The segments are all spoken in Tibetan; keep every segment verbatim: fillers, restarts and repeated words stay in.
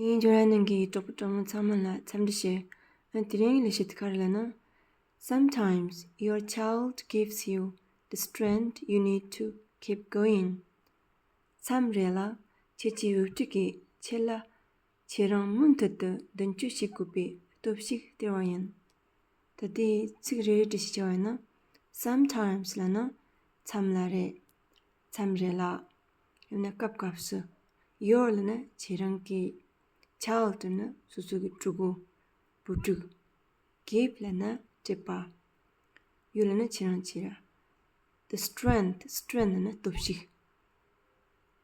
ཡིན་འཇོ་ར་ནང་གི་གྲོགས་པོ་གྲོགས་མོ་ཚང་མ་ལ་འཚམས་འདྲི་ཞུ། ཨ་དེ་རིང་ལས་བྱེད་དུ་ཁར་ལ་ན། Sometimes your child gives you the strength you need to keep going. མཚམས་རེ་ལ་ཁྱེད་ཀྱི་བུ་ཕྲུག་གིས་ཁྱེད་ལ་ཁྱེད་རང་མུ་མཐུད་དུ་མདུན་སྐྱོད་བྱེད་དགོས་པའི་སྟོབས་ཤུགས་སྟེར་བ་ཡིན། ད་ལྟའི་ཚིག་རེ་རེ་བྲིས་ཤིག་བྱ་བ་ཡིན་ན། Sometimes ལབ་ན་མཚམས་ལ་རེ། མཚམས་རེ་ལ། ཡང་ན་སྐབས་སྐབས་སུ། Your ལབ་ན་ཁྱེད་རང་གི། Child ལབ་ན་སོ་སོ་གི་ཕྲུ་གུ། བུ་ཕྲུག Give ལབ་ན་སྤྲད་པ། You ལབ་ན་ཁྱེད་རང་ཁྱེད་ར། The strength, strength ལབ་ན་སྟོབས་ཤུགས།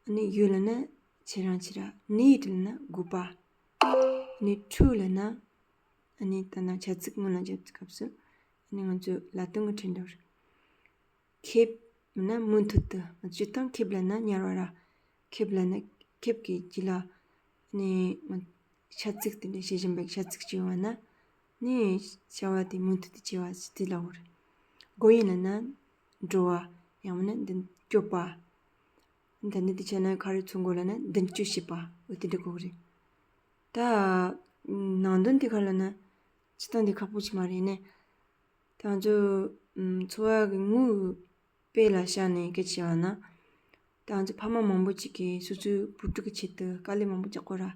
ཨ་ནི་you ལབ་ན་ཁྱེད་རང་ཁྱེད་ར། Need ལབ་ན་དགོས་པ། ཨ་ནི་to ལབ་ན། ཨ་ནི་ད་ན་བྱ་ཚིག་སྔོན་ལ་བརྒྱབ་ཚིག་སྐབས་སུ། ཨ་ནི་ང་ཚོས་ལ་དོན་གྱི་ཕྲད་འདྲ་བ་རེད། Keep ན་མུ་མཐུད་དུ། ང་ཚོས་དང་keep ལབ་ན་ཉར་བ་ར། Keep ལབ་ན་keep གི་རྗེས་ལ་ནི་ང་བྱ་ཚིག་དེ་འདྲ་བྱེད་བཞིན་པའི་བྱ་ཚིག་ཅིག་ཡོང་བ་ན། ནི་བྱ་བ་དེ་མུ་མཐུད་དུ་བྱེད་པ་ཞིག་དེ་ལབ་དགོས་རེད། Going ལབ་ན་འགྲོ་བ། ཡང་མིན་ན་མདུན་སྐྱོད་པ། ད་ནི་དེ་བྱས་ན་ག་རེ་མཚོན་དགོས་ལབ་ན་མདུན་སྐྱོད་བྱེད་པ། འོ་དེ་འདྲ་གོ་གི་རེད། ད་ནང་དོན་དེ་ག་ལབ་ན། སྤྱིར་བཏང་འདི་ཁག་པོ་ཞིག་མ་རེད་ནས། ད་ང་ཚོ་ཨམ་འཚོ་བ་གི་དངོས་དཔེ་ལ་བཞག་ནས་སྐད་ཆ་བཤད་པ་ན། ད་ང་ཚོ་ཕ་མ་མང་པོ་ཅིག་གིས་སོ་སོའི་བུ་ཕྲུག་གི་ཆེད་དུ་དཀའ་ལས་མང་པོ་རྒྱག་གི་ཡོད་ར།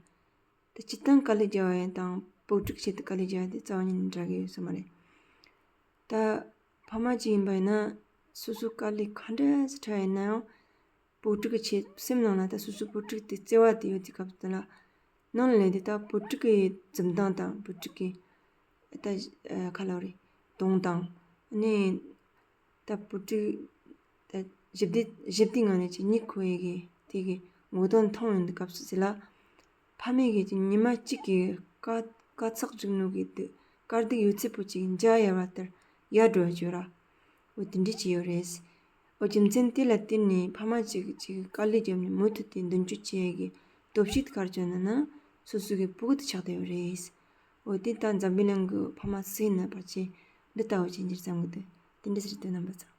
ད་སྤྱིར་བཏང་དཀའ་ལས་རྒྱག་པ་ཡིན་དང་བུ་ཕྲུག་གི་ཆེད་དུ་དཀའ་ལས་རྒྱག་པ་དེ་རྩ་བ་ཉིད་ནས་འདྲ་གི་ཡོད་ས་མ་རེད། ད་ཕ་མ་ཅིག་ཡིན་པ་ཡིན་ན་སོ་སོའི་དཀའ་ལས་ག་འདྲ་ཞིག་འཕྲད་ཡིན་ན་ཡང་། བུ་ཕྲུག་གི་ཆེད་སེམས་ནང་ལ་ད་སོ་སོའི་བུ་ཕྲུག་དེ་བརྩེ་བ་དེ་ཡོད་དུས་སྐབས་དེ་ལ། ནང་ལ་ལས་དེ་ད་བུ་ཕྲུག་གི་འཛུམ་མདངས་དང་བུ་ཕྲུག་གི་ད་ཨ་ཁ་ལོ་རེད། གདོང་དང་། ཨ་ནི་ད་བུ་ཕྲུག་ད་ཞི་བདེ་ཞི་བདེ་ངང་ནས་ཅིག་མྱི་ཁོ་ཡི་གི་དེ་གི་ངོ་གདོང་མཐོང་ཡོང་དུས་སྐབས་སུ་ཟེར་ལ། ཕ་མས་གི་ཉི་མ་གཅིག་གི་དཀའ་དཀའ་ཚེགས་རིང་ལུགས་ཀྱི་དཀའ་སྡུག་ཡོད་ཚད་པོ་ཅིག་འཇའ་ཡལ་བ་ལྟར་ཡལ་འགྲོ་བ་བྱོས་ར། འོ་དེ་འདྲ་ཅིག་ཡོད་རེད། འོ་རྒྱུ་མཚན་དེ་ལ་བརྟེན་ནས་ཕ་མ་ཅིག་ཅིག་དཀའ་ལས་བརྒྱབ་ནས་མུ་མཐུད་དེ་མདུན་སྐྱོད་བྱེད་ཡས་ཀྱི་སྟོབས་ཤུགས་དེ་ག་རེ་བྱུང་ན་ན་སོ་སོ་གི་ཕྲུ་གུ་དེ་ཆགས་བསྡད་ཡོད་རེད། འོ་དེ་ད་འཛམ་བུའི་གླིང་གི་ཕ་མ་སུ་ཡིན་ན་ཕལ་ཆེར་འདི་ལྟ་བུ་ཅིག་ཡིན་གྱི་རེད་བསམ་གི་འདུག་དེ་འདྲ་ཟེར་དོན་རྣམ་པ་ཚོ།